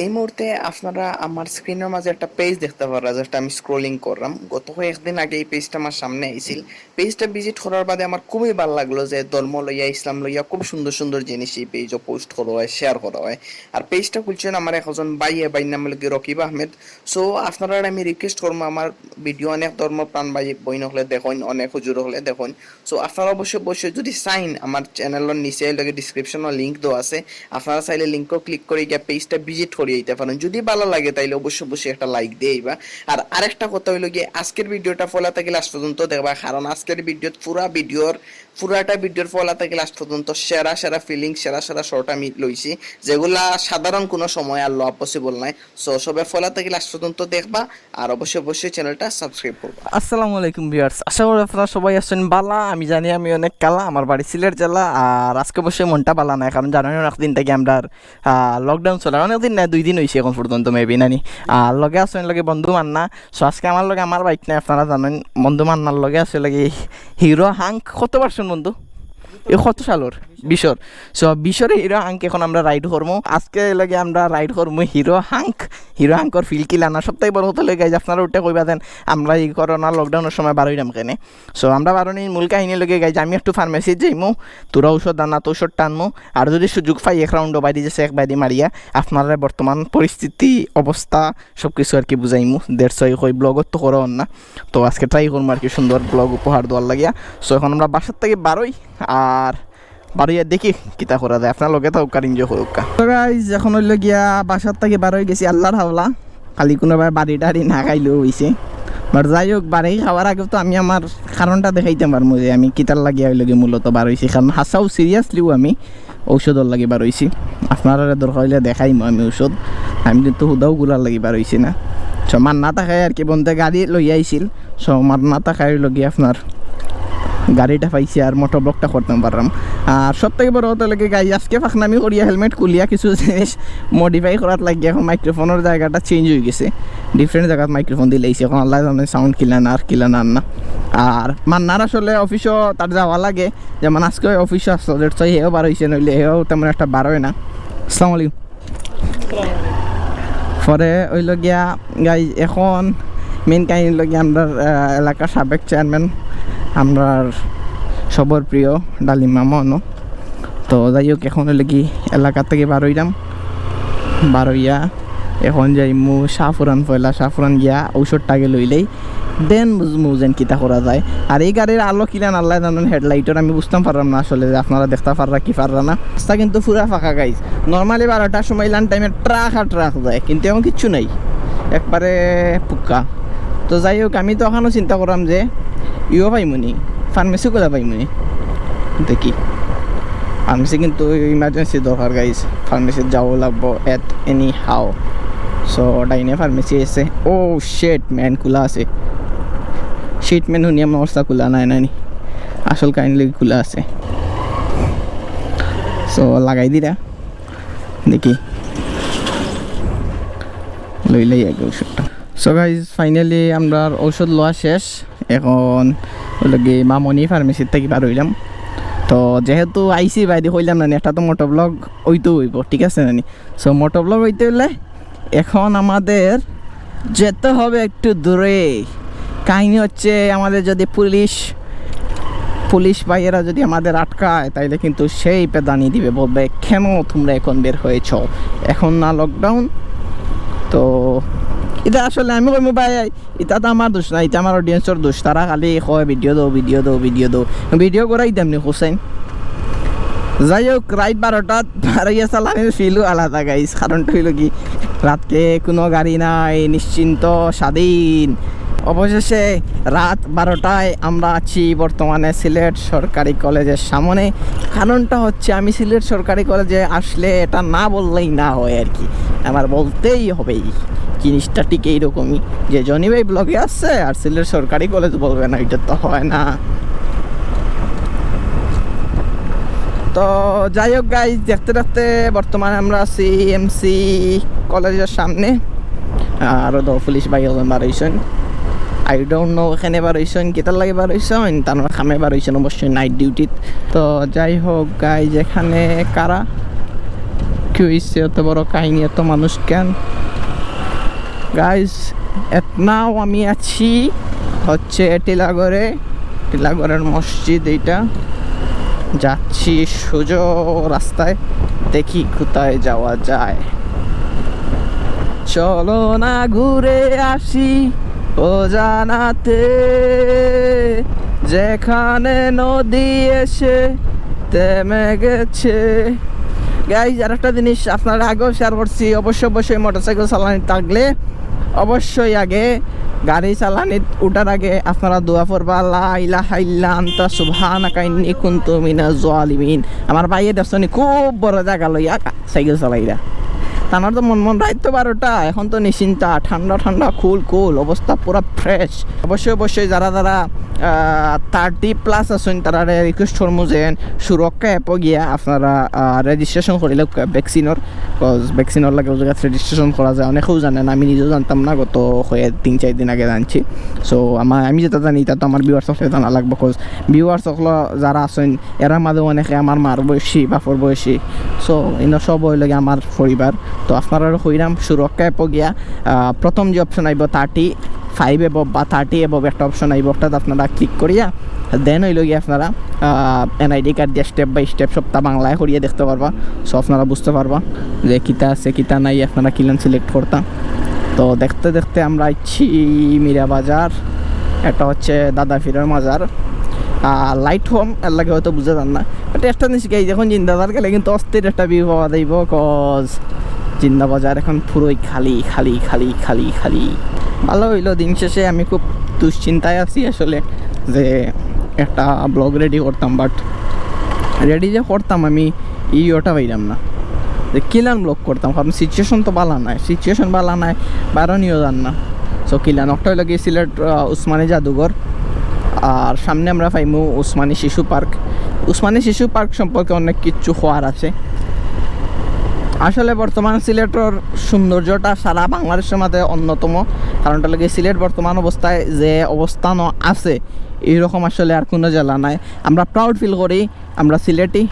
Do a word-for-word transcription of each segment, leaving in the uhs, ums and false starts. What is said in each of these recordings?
এই মুহূর্তে আপনারা আমার স্ক্রিনের মাঝে একটা পেজ দেখতে পাররা, যেটা আমি স্ক্রলিং করলাম। গত কয়েকদিন আগে এই পেজটা আমার সামনে আইছিল। পেজটা ভিজিট করার বাদে আমার খুবই ভালো লাগলো যে ধর্ম লইয়া, ইসলাম লইয়া খুব সুন্দর সুন্দর জিনিস এই পেজও পোস্ট করা হয়, শেয়ার করা হয়। আর পেজটা খুলছেন আমার একজন ভাই, এ ভাইর নাম হলো কি রকিব আহমেদ। সো আপনারা আমি রিকোয়েস্ট করবো, আমার ভিডিও অনেক ধর্মপ্রাণ ভাই বইন হলে দেখইন, অনেক হুজুর হলে দেখইন। সো আপনারা অবশ্যই অবশ্যই যদি চাইন, আমার চ্যানেলের নিচে লগে ডিসক্রিপশনে লিংক দেওয়া আছে, আপনারা চাইলে লিংকও ক্লিক করে গিয়া পেজটা ভিজিট করে দিতে পারেন। যদি ভালো লাগে তাইলে অবশ্যই অবশ্যই একটা লাইক দিয়ে আইবা। আর আরেকটা কথা হইলো গিয়ে, আজকের ভিডিওটা ফলা থাকি লাস্ট পর্যন্ত দেখবা, কারণ আজকের ভিডিওত পুরা ভিডিওর পুরাটা ভিডিওর ফলা থাকি লাস্ট পর্যন্ত সেরা সেরা ফিলিং, সেরা সেরা শট আমি লইছি, যেগুলা সাধারণ কোনো সময় আর লওয়া পসিবল নাই। সো সবে ফলা থাকি লাস্ট পর্যন্ত দেখবা, আর অবশ্যই অবশ্যই চ্যানেলটা সাবস্ক্রাইব করবা। আসসালামু আলাইকুম ভিউয়ার্স, আশা করি আপনারা সবাই আছেন বালা। আমি জানি আমি অনেক কালা, আমার বাড়ি সিলেট জেলা। আর আজকে অবশ্যই মনটা বালা নাই, কারণ জানেন অনেক দিন থাকি আমরা লকডাউন চলে, অনেক দিন না, দুই দিন হইছে এখন পর্যন্ত মেবি নানি। আর লগে আছেন লগে বন্ধু মান্না। সো আজকে আমার লগে আমার বাইক নাই, আপনারা জানেন বন্ধু মান্নার লগে আছে লগে হিরো হাঙ্ক। কত ভার্সন বন্ধু? এ কত সালর? বিশর। সো বিশর হিরো হাঙ্ক এখন আমরা রাইড করমু। আজকে লগে আমরা রাইড করমু হিরো হাঙ্ক। হিরো হাঙ্কর ফিল কিলা না, সব থাকি বড় কথা লগে গাইজ আপনারা উঠে কইবা দেন আমরা এই করোনা লকডাউনের সময় বারইলাম কেনে। সো আমরা বারনির মূল কাহিনী লগে গাইজ আমি একটু ফার্মেসিত যাইমু, তোরা ঔষধ আনা তো ঔষধ টানমু। আর যদি সুযোগ পাই এক রাউন্ড বাইরে গেছে এক বাইরে মারিয়া আপনারা বর্তমান পরিস্থিতি অবস্থা সব কিছু আর কি বুঝাইমু। দেড়শো কই ব্লগও তো করা অর না, তো আজকে ট্রাই করমু আর কি সুন্দর ব্লগ উপহার দেওয়ার লাগিয়া। সো এখন আমরা বাসার থাকি বারই, আর বারইয়া দেখি কিতা করা যায়। আপনারা লগে থাকুক্কা আর এনজয় করুক্কা। তো গাইজ এখন হইলো গিয়া বাসার থাকি বারই গেছি আল্লাহর হাওলা, খালি কোনো ভাই বাড়ি টাড়ি না খাইলেও হইছে। বাট যাই হোক, বাড়ি খাওয়ার আগে তো আমি আমার কারণটা দেখাইতাম পারমু যে আমি কিতার লাগিয়া হইলো গিয়া মূলত বারইছি, কারণ হাছাউ সিরিয়াসলিও আমি ঔষধর লাগি বারইছি। আপনারারে দরকার হইলে দেখাইমু আমি ঔষধ, আমি কিন্তু হুদাউ ঘুরার লাগি বারইছি না। সো মান্না থাকায় আর কি বন্ধে গাড়ি লইয়া আইছিল। সো মান্না থাকায় হইলো গিয়া আপনার গাড়িটা পাইছি আর মোটর ব্লগটা করতাম পারলাম। আর সব থাকি বড় কথা লাগে গাইজ আজকে ফাঁকনামি করিয়া হেলমেট খুলিয়া কিছু জিনিস মডিফাই করার লাগি এখন মাইক্রোফোনের জায়গাটা চেঞ্জ হয়ে গেছে, ডিফারেন্ট জায়গাত মাইক্রোফোন দিলাইছি। এখন আল্লাহ জানে সাউন্ড কিলা না আর কিলা না আর না। আর মান্নার আসলে অফিসও তার যাওয়া লাগে, যেমন আজকে অফিসও আসলো, দ্যাটস ওয়াই হেও বারইছে, নইলে হেও তেমন একটা বারয় না। আসসালামু আলাইকুম। পরে হইলো গিয়া গাইজ এখন মেইন কাহিনী হইলো গিয়া আমরার, আহ, এলাকার সাবেক চেয়ারম্যান, আমরার সবর প্রিয় ডালিম মামা অনো। তো যাই হোক, এখন হইলো কি এলাকা থাকি বারইলাম, বারইয়া এখন যাইমু শাহপুরান, পয়লা শাহপুরান গিয়া ঔষধটা আগে লইলেই দেন বুঝমু যেন কিতা করা যায়। আর এই গাড়ির আলো কিলান আল্লাহ জানেন, হেডলাইটর আমি বুঝতাম পারলাম না আসলে যে আপনারা দেখতা পাররা কি পাররা না। রাস্তা কিন্তু পুরা ফাঁকা গাইজ। নরমালি বারোটার সময় ইলান টাইমে ট্রাক আর ট্রাক যায়, কিন্তু এখন কিচ্ছু নাই, একবারে পুক্কা। তো যাই হোক, আমি তো এখনও চিন্তা করলাম যে ইও পাইমুনি, ফার্মেসি খোলা পাইমুনি। দেখি, ফার্মেসি কিন্তু ইমার্জেন্সি দরকার গাইজ, ফার্মেসিত যাওয়া লাগবো at any how। সো ডাইনে ফার্মেসি আছে। ও শিট ম্যান, খোলা আছে। শিট ম্যান হুনিয়া মরসা, খোলা নাই নানি, আসল কাহিনী লাগি খোলা আছে। সো লাগাই দিরা, দেখি লইলাই আগে ঔষধটা। সো গাইজ, ফাইনালি আমরার ঔষধ লওয়া শেষ। এখন হইলো গি মামনি ফার্মেসির থাকি বারইলাম। তো যেহেতু আইছি বাইরে, কইলাম না নি, একটা তো মোটো ব্লগ অইতে অইবো, ঠিক আছে না নি? সো মোটো ব্লগ অইতে অইলে এখন আমাদের যেতে হবে একটু দূরে। কাহিনী হচ্ছে, আমাদের যদি পুলিশ পুলিশ ভাইয়েরা যদি আমাদের আটকায়, তাইলে কিন্তু সেই পেদানি দিবে, বলবে, "কেন তোমরা এখন বের হয়েছো? এখন না লকডাউন?" তো ইটা আসলে আমি কইমু ভাই, ইটা তো আমার দোষ না, ইটা আমার অডিয়েন্সর দোষ। তারা খালি কয়, "ভিডিও দেও, ভিডিও দেও, ভিডিও দেও।" ভিডিও করাই দেমনি হুসেন। যাই হোক, রাইত বারোটাত বারইয়া চালানির ফিলও আলাদা গাইজ। কারণটা হইলো কি, রাতকে কোনো গাড়ি নাই, নিশ্চিন্ত, স্বাধীন। অবশেষে রাত বারোটায় আমরা আছি বর্তমানে সিলেট সরকারি কলেজের সামনে। কারণটা হচ্ছে, আমি সিলেট সরকারি কলেজে আসলে এটা না বললেই না হয় আর কি, আমার বলতেই হবেই। জিনিসটা ঠিক এইরকমই, যে জনি ভাই ব্লগে আসছে আর সিলেট সরকারি কলেজ বলবে না, এটা তো হয় না। তো যাই হোক গাইজ, দেখতে দেখতে বর্তমানে আমরা আছি এমসি কলেজের সামনে। আরও তো পুলিশ ভাই একজন বারইছইন, I don't know এখানে বারইছইন, কিতার লাগি বারইছইন, তার মানে কামে বারইছইন অবশ্যই নাইট ডিউটিত। তো যাই হোক গাইজ, এখানে কারা হইছে এত বড় কাহিনী, এত মানুষ কেন? গাইস, এত নাও আমি আছি হচ্ছে টিলাগড়ে, টিলাগড়ের মসজিদ এইটা। যাচ্ছি সোজা রাস্তায়, দেখি কোথায় যাওয়া যায়। চলো না ঘুরে আসি ও জানাতে, যেখানে নদী এসে থেমে গেছে। গাইস, আর একটা জিনিস আপনারা আগেও শেয়ার করছি, অবশ্যই অবশ্যই মোটরসাইকেল চালানি থাকলে অবশ্যই আগে গাড়ি চালানি উঠার আগে আপনারা দোয়া পড়বা, "লা ইলাহা ইল্লা আনতা সুবহানাকা ইন্নী কুনতু মিনাজ জালিমিন।" আমার ভাইয়ে দেখছনি খুব বড় জাগা লইয়া সাইকেল চালাইরা। তানার তো মন মন রাইত তো বারোটা, এখন তো নিশ্চিন্তা, ঠান্ডা ঠান্ডা, কুল কুল, অবস্থা পুরা ফ্রেশ। অবশ্যই অবশ্যই যারা যারা থার্টি প্লাস আছেন, তারারে রিকোয়েস্ট করমু যে সুরক্ষা অ্যাপও গিয়া আপনারা রেজিস্ট্রেশন করিলে ভ্যাকসিনর, কজ ভ্যাকসিনর লাগে ওই জায়গাত রেজিস্ট্রেশন করা যায়। অনেকেও জানে না, আমি নিজেও জানতাম না, গত হয়ে তিন চার দিন আগে জানছি। সো আমার, আমি যেটা জানি, এটা তো আমার ভিউয়ার্স সকলে জানা লাগবো, কজ ভিউয়ার্স সকল যারা আছেন, এরার মাঝে অনেকে আমার মার বয়সী, বাপর বয়সী। সো ইনো সব হইল গিয়া আমার পরিবার। তো আপনারা কইরাম সুরক্ষা অ্যাপও গিয়া, আহ, প্রথম যে অপশন আইব থার্টি ফাইভ এবভ বা থার্টি এবভ একটা অপশন আইব, অর্থাৎ আপনারা ক্লিক করিয়া দেন হইল গিয়া আপনারা এনআইডি কার্ড দিয়ে স্টেপ বাই স্টেপ সবটা বাংলায় করিয়া দেখতে পারবা। সো আপনারা বুঝতে পারবা যে কিতা আছে কিতা নাই, আপনারা কিলান সিলেক্ট করতা। তো দেখতে দেখতে আমরা আইছি মীরা বাজার, এটা হচ্ছে দাদা ফিরার মাজার। আর লাইট কম, এর লাগে হয়তো বুঝা যার না। বাট একটা জিনিস গাইস, এখন জিন্দাবাজার গেলে কিন্তু অস্থির একটা ভিউ পাওয়া যাইব, কজ জিন্দাবাজার এখন পুরোই খালি, খালি, খালি, খালি, খালি। ভালো হইলো, দিন শেষে আমি খুব দুশ্চিন্তায় আছি আসলে, যে একটা ব্লগ রেডি করতাম, বাট রেডি যে করতাম আমি, ই ওটা পাইলাম না যে কিলান ব্লগ করতাম, কারণ সিচুয়েশন তো বালা নাই, সিচুয়েশন বালা নাই, বারো নিয়েও যান না। সো কিলান একটা হইলো গিয়ে সিলেট, আহ, উসমানী জাদুঘর, আর সামনে আমরা পাইমু উসমানী শিশু পার্ক। উসমানী শিশু পার্ক সম্পর্কে অনেক কিছু হওয়ার আছে। আসলে বর্তমান সিলেটর সৌন্দর্যটা সারা বাংলাদেশের মধ্যে অন্যতম, কারণটা লাগে সিলেট বর্তমান অবস্থায় যে অবস্থানও আছে, এইরকম আসলে আর কোনো জেলা নাই। আমরা প্রাউড ফিল করি আমরা সিলেটি।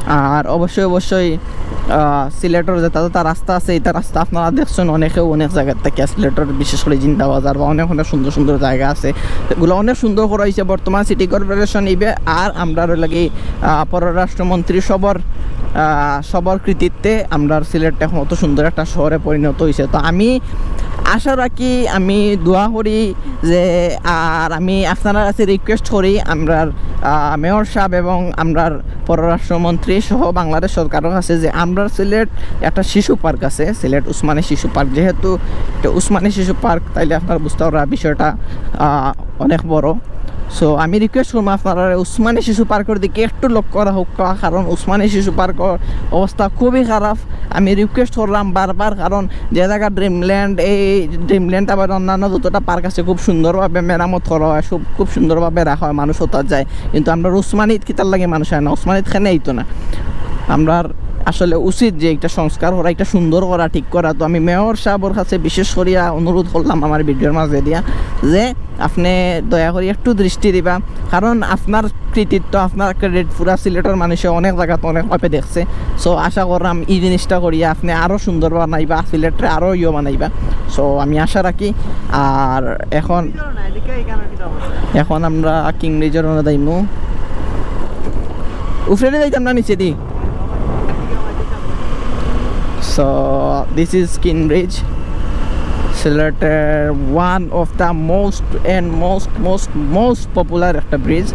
আর অবশ্যই অবশ্যই, আহ, সিলেটর যেটা যেটা রাস্তা আছে, এটা রাস্তা আপনারা দেখছেন অনেকেও অনেক জায়গার থেকে। সিলেটর বিশেষ করে জিন্দাবাজার বা অনেক অনেক সুন্দর সুন্দর জায়গা আছে, এগুলো অনেক সুন্দর করা হয়েছে বর্তমান সিটি কর্পোরেশন ইবে। আর আমরার লাগি, আহ, পররাষ্ট্রমন্ত্রী সবর, আহ, সবর কৃতিত্বে আমরার সিলেট এখন অত সুন্দর একটা শহরে পরিণত হয়েছে। তো আমি আশা রাখি, আমি দোয়া করি যে, আর আমি আপনার কাছে রিকোয়েস্ট করি, আমরার, আহ, মেয়র সাহেব এবং আমরার পররাষ্ট্রমন্ত্রী সহ বাংলাদেশ সরকারের কাছে যে আমরার সিলেট একটা শিশু পার্ক আছে, সিলেট উসমানী শিশু পার্ক, যেহেতু এটা উসমানী শিশু পার্ক, তাইলে আপনারা বুঝতে পাররা বিষয়টা, আহ, অনেক বড়। সো আমি রিকোয়েস্ট করবো আপনারা উসমানী শিশু পার্কের দিকে একটু লক্ষ্য রাখুক, কারণ উসমানী শিশু পার্কের অবস্থা খুবই খারাপ। আমি রিকোয়েস্ট করলাম বারবার, কারণ যে জায়গা ড্রিমল্যান্ড, এই ড্রিমল্যান্ড আবার অন্যান্য যতটা পার্ক আছে খুব সুন্দরভাবে মেরামত করা হয়, খুব, খুব সুন্দরভাবে রাখা হয়, মানুষ ওটা যায়। কিন্তু আমরার উসমানীত কিতার লাগে মানুষ হয় না, উসমানীত কেনে আইতো না। আমরার আসলে উচিত যে একটা সংস্কার করা, একটা সুন্দর করা, ঠিক করা। তো আমি মেয়র সাহেবর কাছে বিশেষ করিয়া অনুরোধ করলাম আমার ভিডিওর মাঝে দিয়া যে আপনি দয়া করি একটু দৃষ্টি দিবা, কারণ আপনার কৃতিত্ব, আপনার ক্রেডিট পুরা সিলেটর মানুষে অনেক জায়গাত অনেক ভাবে দেখছে। সো আশা করলাম এই জিনিসটা করিয়া আপনি আরও সুন্দর বানাইবা, সিলেটরে আরও ইয়ে বানাইবা। সো আমি আশা রাখি। আর এখন, এখন আমরা কিং ব্রিজর ওখানে যাইমু। উপরে যাইতাম না, নিচে দি। So this is King Bridge, সিলেটের one of the most and most most most popular একটা ব্রিজ।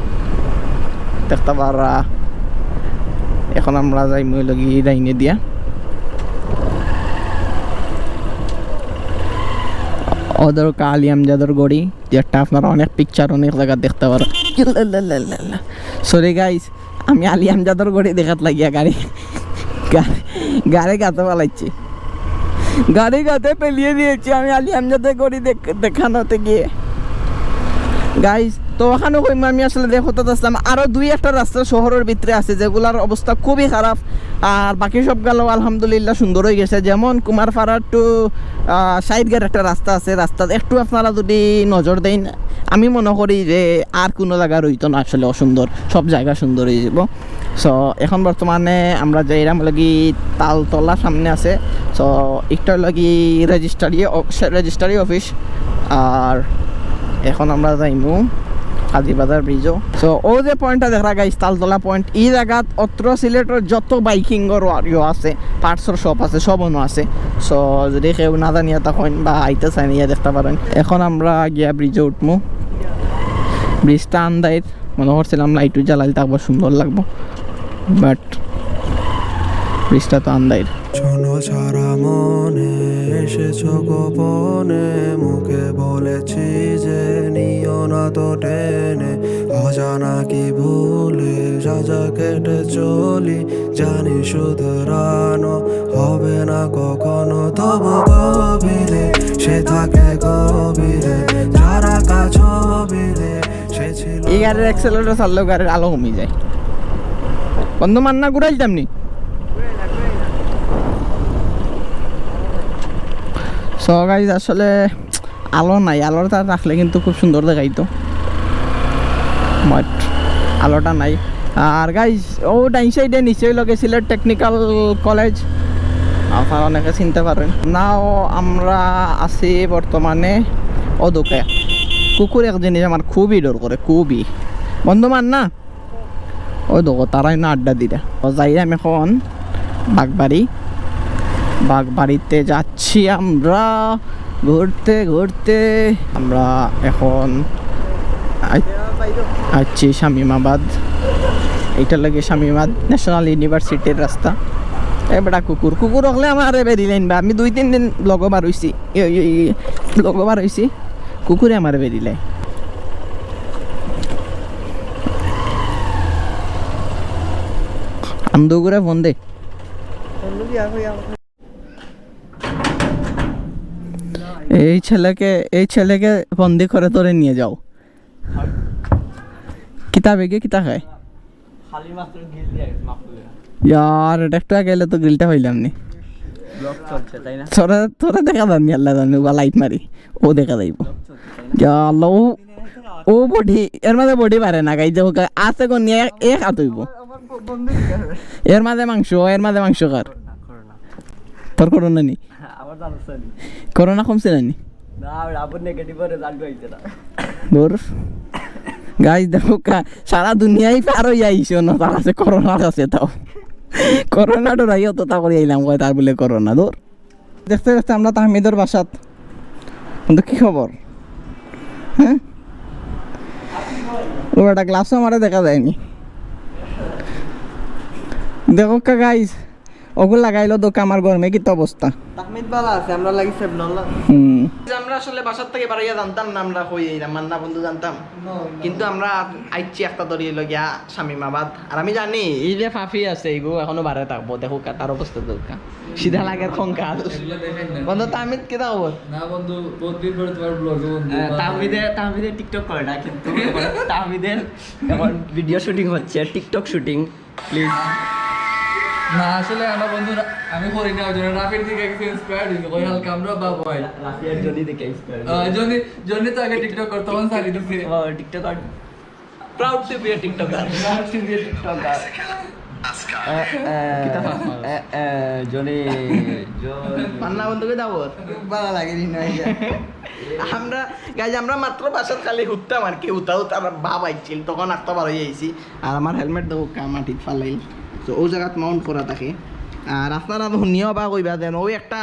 দেখতে পাররা, এখন আমরা যাইমু লাগি ডাইনে দিয়া। ওদের আলী আমজাদর গড়ি, যেটা আপনারা অনেক পিকচার অনেক জায়গা দেখতে পাররা। সরি গাইস, আমি আলী আমজাদর গড়ি দেখাত লাগিয়া গাড়ি, গাড়ি, গাড়ি গাতে ফালাইছি, গাড়ি গাতে ফেলিয়ে দিয়েছি আমি আলী আমজাদর গড়ি দেখ-, দেখানোতে গিয়ে। গাইজ, তো ওখানে কইমু আমি আসলে দেখো তো আসলাম, আরো দুই একটা রাস্তা শহরের ভিতরে আছে যেগুলার অবস্থা খুবই খারাপ। আর বাকি সবগুলো আলহামদুলিল্লাহ সুন্দর হয়ে গেছে, যেমন কুমারপাড়া টু শাহিদঘাট একটা রাস্তা আছে। রাস্তাত একটু আপনারা যদি নজর দেন, আমি মনে করি যে আর কোনো জায়গা রইতো না আসলে অসুন্দর, সব জায়গা সুন্দর হয়ে যাব। সো এখন বর্তমানে আমরা যাইরাম লাগি তালতলা সামনে আছে। সো একটা লাগি রেজিস্ট্রারি, রেজিস্ট্রারি অফিস। আর এখন আমরা যাইমু কাজীবাজার ব্রিজও। সো ও যে পয়েন্টটা দেখরা গাইজ, তালতলা পয়েন্ট, এই জায়গাত অত্র সিলেটর যত বাইকিংর ইয়ে আছে, পার্টসর শপ আছে, সব অনো আছে। সো যদি কেউ না জানিয়া থাকইন বা আইতে চাইন, ইয়া দেখতে পারেন। এখন আমরা গিয়া ব্রিজে উঠমু। ব্রিজটা আন্দাইর, মনে করছিলাম লাইটও জ্বালাইলে থাকবো, সুন্দর লাগবো, বাট ব্রিজটা তো আন্দাইর। শোনো সারা মনে, এসেছো গোপনে, মুখে বলেছি যে নিও না তো টেনে, অজানা কি ভুলে যা যা কেটে চলি, জানি শুধরানো হবে না কখনো, তবু গভীরে সে থাকে গভীরে, যারা কাছবিরে সে ছিল। এই গাড়ির অ্যাক্সেলারেটর ছাড়লেও গাড়ির আলো কমে যায়। বন্ধু মান্না ঘুরাইতাম নি। সো গাইজ, আসলে আলো নাই, আলোটা রাখলে কিন্তু খুব সুন্দর দেখাইতো, বাট আলোটা নাই। আর গাইজ, ও ডাইন সাইডে নিচে হইল গিয়া সিলেট টেকনিক্যাল কলেজ, আপনারা অনেকে চিনতে পারেন। নাও আমরা আছি বর্তমানে ও দোকে। কুকুর এক জিনিস আমার খুবই ডর করে, খুবই। বন্ধু মান্না, ওই দেখো, তারাই না আড্ডা দিরা। তো যাইরাম এখন বাগবাড়ি। বাগবাড়িতে যাচ্ছি আমরা ঘুরতে ঘুরতে। আমরা এখন আই-, আইছি শামীমাবাদ। এটা লাগে শামীমাবাদ ন্যাশনাল ইউনিভার্সিটির রাস্তা। এ বেটা কুকুর, কুকুর হকলে আমারে বেরিলাইন বা। আমি দুই তিন দিন লগো বার হইছি, ইয়ে, ইয়ে, ইয়ে, লগো বার হইছি, কুকুরে আমারে বেরিলায়। আন্দুগুরে ফোন দে। এই ছেলেকে, এই ছেলেকে বন্দি করে তোরে নিয়ে যাও। কিতা বেগে কিতা খায়? খালি মাত্র গ্রিল দিয়া গেছে, মাফ করে। ইয়ার, এটা একটু আগে এলে তো গ্রিলটা পাইলাম নি। ব্লগ চলছে, তাই না? তোরা, তোরা দেখা যাননি, আল্লাহ জানে, বা লাইট মারি, ও দেখা যাইব। ব্লগ চলছে, তাই না? ইয়া আল্লাহ, ও, ও বডি, এর মাঝে বডি বাড়ে না, গাইজ, আছে কোন নিয়ে এক হাত হইব। আমার ব-, বন্ধু কি করবে? এর মাঝে মাংস, এর মাঝে মাংস কার? Corona, corona. তোর করোনা নি? আমার জানো নি। করোনা কমছে না নি? না, আবার নেগেটিভ রেজাল্ট হইছে না। দূর। গাইজ, দেখো কা, সারা দুনিয়াই পার হইয়া আইছে, না তার আছে করোনা আছে তাও। করোনা ডরাইও তো তা করে আইলাম, কয় তার বলে করোনা, দূর। দেখতে দেখতে আমরা তাহমিদর বাসাত। কিন্তু কি খবর? হ্যাঁ? ও একটা গ্লাসও আমারে দেখা যায়নি। দেখো কা গাইজ, ওগুলো লাগাইলো দোকা আমার গরমে কিতা অবস্থা। তাহমিদ বালা আছে, আমরা লাগি সেভ নলা। হুম। আমরা আসলে বাসার থেকে বাড়াইয়া জানতাম না, আমরা কই এই মান্না বন্ধু জানতাম। কিন্তু আমরা আইছি একটা দড়ি লগিয়া শামীমাবাদ। আর আমি জানি, এই যে ফাফি আছে, এইগু এখনো বারে থাকবো। দেখো কা, তার অবস্থা দেখো কা। সিধা লাগের কঙ্কাল। এগুলো দেখেন না। বন্ধু, তাহমিদ কিতা খবর? না বন্ধু, বহুত দিন পরে তোমার ব্লগে বন্ধু। হ্যাঁ, তাহমিদে, তাহমিদে TikTok করে না, কিন্তু এখন তাহমিদের এখন ভিডিও শুটিং হচ্ছে, TikTok শুটিং। প্লিজ। না, আসলে আমরা বন্ধু রা-, আমি করি না, ওই জন্য রাফির দিকে কিছু ইন্সপায়ার্ড হইছে। ওই হালকা আমরা বা বয়। রাফিয়ার জনি দেখে ইন্সপায়ার্ড। আহ, জনি, জনি তো আগে TikTok করতো, তখন ছাড়ি দিছে। ও, TikToker। Proud to be a TikToker। Proud to be a TikToker। আহ, আহ, কিতা ফাঁস মারো? আহ, আহ, জনি, জনি। মান্না বন্ধুকে দাও ওর। ভালো লাগে নি না এটা। আমরা, গাইজ, আমরা মাত্র বাসাত খালি হুততাম আর কি, হুতা হুতা আর ভাব আইছিল, তখন আখতা বার হয়ে আইছি। আর আমার হেলমেট দেখো কা মাটিত ফালাইল। তো ও জায়গাত মাউন্ট করা থাকে। আর আপনারা তো হুনিও বা কইবা দেন, ওই একটা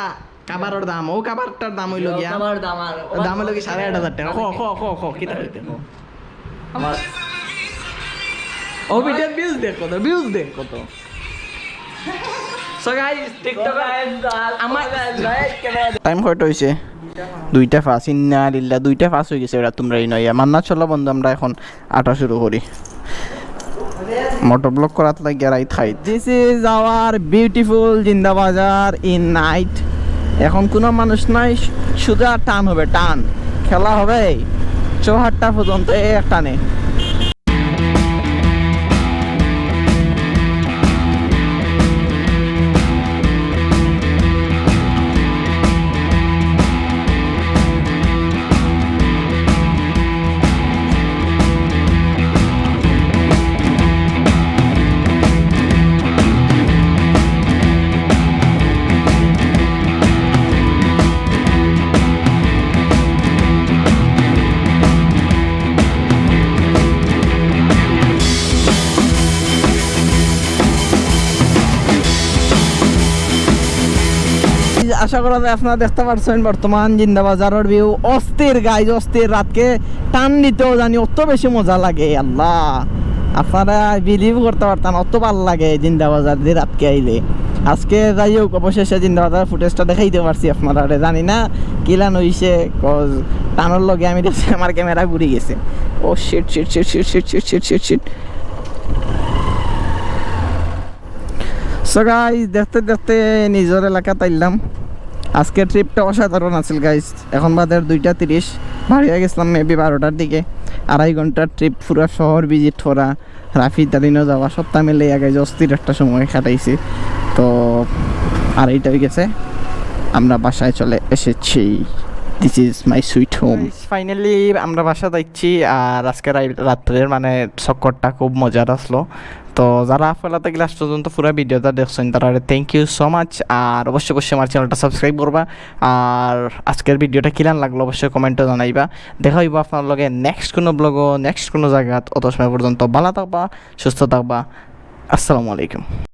কাভারর দাম, ও কাভারটার দাম হইল গিয়া, কাভার দাম আর দাম হইল কি সাড়ে আট হাজার টাকা। খ, খ, খ, খ, কিতা হইতে খ? আমার ও ভিডিওর ভিউজ দেখ কত, ভিউজ দেখ কত। So guys, TikTok আমার টাইম কয়টা হইছে? দুইটা পাঁচ। ইন্না লিল্লাহ, দুইটা পাঁচ হয়ে গেছে। এটা তোমরা এই নয়, মান্না, চলো বন্ধু, আমরা এখন আটা শুরু করি। মোটর ব্লগ করাত লাগিয়া রাইত খাইত। This is our beautiful Zindabazar in night। এখন কোনো মানুষ নাই, শুধু আর টান হবে, টান। খেলা হবে। ছয় আটটা পর্যন্ত এই একটা নেই। আশা করা যায় আপনারা দেখতে পারছেন বর্তমান জিন্দাবাজারর ভিউ। অস্থির গাইজ, অস্থির। রাতকে টান দিতেও জানি অত বেশি মজা লাগে, আল্লাহ। আপনারা বিলিভ করতে পারতেন, অত ভালা লাগে জিন্দাবাজারদি রাতকে আইলে। আজকে যাই হোক, অবশেষে জিন্দাবাজার ফুটেজটা দেখাইতে পারছি আপনারারে। জানি না কিলান অইছে, কজ টানর লগে আমি দেখছি আমার ক্যামেরা ঘুরি গেছে। Oh shit, shit, shit. So guys, দেখতে দেখতে নিজর এলাকাত আইলাম। আজকে ট্রিপটা অসাধারণ আছিল গাইজ। এখন বাজে দুইটা তিরিশ, বাড়ি আই গেছিলাম মেবি বারোটার দিকে। আড়াই ঘন্টার ট্রিপ, পুরা শহর ভিজিট করা, রাফি তালিনও যাওয়া, সবটা মিলে গাইজ অস্থির একটা সময় কাটাইছি। তো আড়াইটা অই গেছে, আমরা বাসায় চলে এসেছি। This is my sweet home. Finally আমরা বাসা যাইছি। আর আজকে রাই-, রাত্রের মানে চক্করটা খুব মজার আসলো। তো যারা পয়লা থাকি লাস্ট পর্যন্ত পুরা ভিডিওটা দেখছেন, তারারে thank you so much। আর অবশ্যই অবশ্যই আমার চ্যানেলটা সাবস্ক্রাইব করবা। আর আজকের ভিডিওটা কিলান লাগলো অবশ্যই কমেন্টে জানাইবা। দেখা অইবো আপনার লগে নেক্সট কোনো ব্লগও, নেক্সট কোনো জায়গাত। অত সময় পর্যন্ত ভালা থাকবা, সুস্থ থাকবা। আসসালামু আলাইকুম।